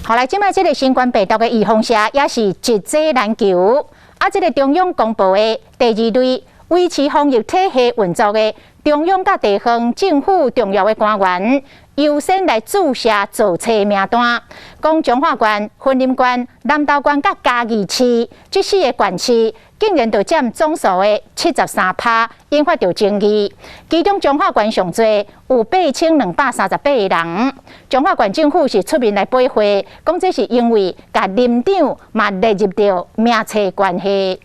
好來，這擺這个新冠病毒的預防射也是一劑難求。啊，這个中央公布的第二類維持防疫體系運作的中央佮地方政府重要的官員，優先來注射造冊名單。講彰化縣、雲林縣、南投縣佮嘉義市這四个縣市，竟然就佔總數的73%，引發著爭議。其中彰化縣上濟有8238個人。彰化縣政府是出面來駁回，講這是因為共林長嘛列入著名冊關係。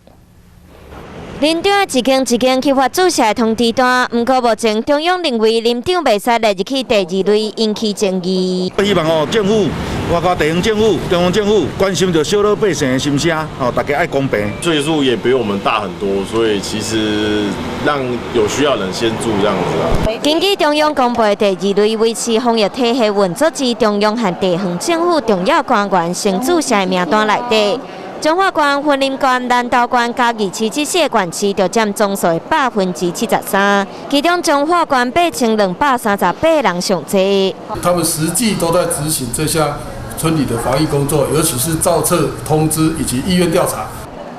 林長一間一間去發注射的通知單，毋過目前中央認為林長袂使列入去第二類，引起爭議。希望哦，政府，包括地方政府、中央政府關心著小老百姓的心聲，哦，大家愛公平。歲數也比我們大很多，所以其實讓有需要人先注這樣子啊。根據中央公布的第二類維持防疫體系運作之中央和地方政府重要官員先注射的名單內底，彰化縣、雲林縣、南投縣、嘉義市這四個縣市就佔總數的73%，其中彰化縣8238人上濟。他們實際都在執行這項村裡的防疫工作，尤其是造冊通知以及意願調查。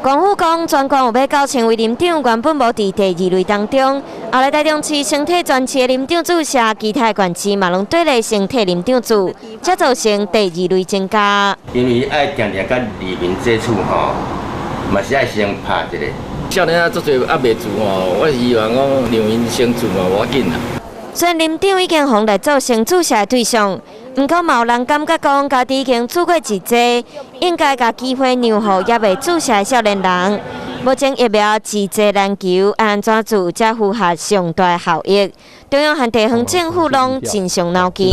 官府講，全縣有欲9000位林長原本無佇第二類當中，後來台中市先替全市的林長注射，其他縣市嘛攏綴例先替林長注，才造成第二類增加。因為愛定定佮里民接觸吼，嘛是愛先拍一個。少年仔足濟猶未注吼，我是希望講讓𪜶先注嘛，無要緊啦。雖然林長已經予列做先注射的對象，毋過嘛有人感覺講，家己已經注過一劑，應該共機會讓予猶未注射的少年人。目前疫苗一劑難求，按怎注才符合上大效益？中央和地方政府攏真傷腦筋。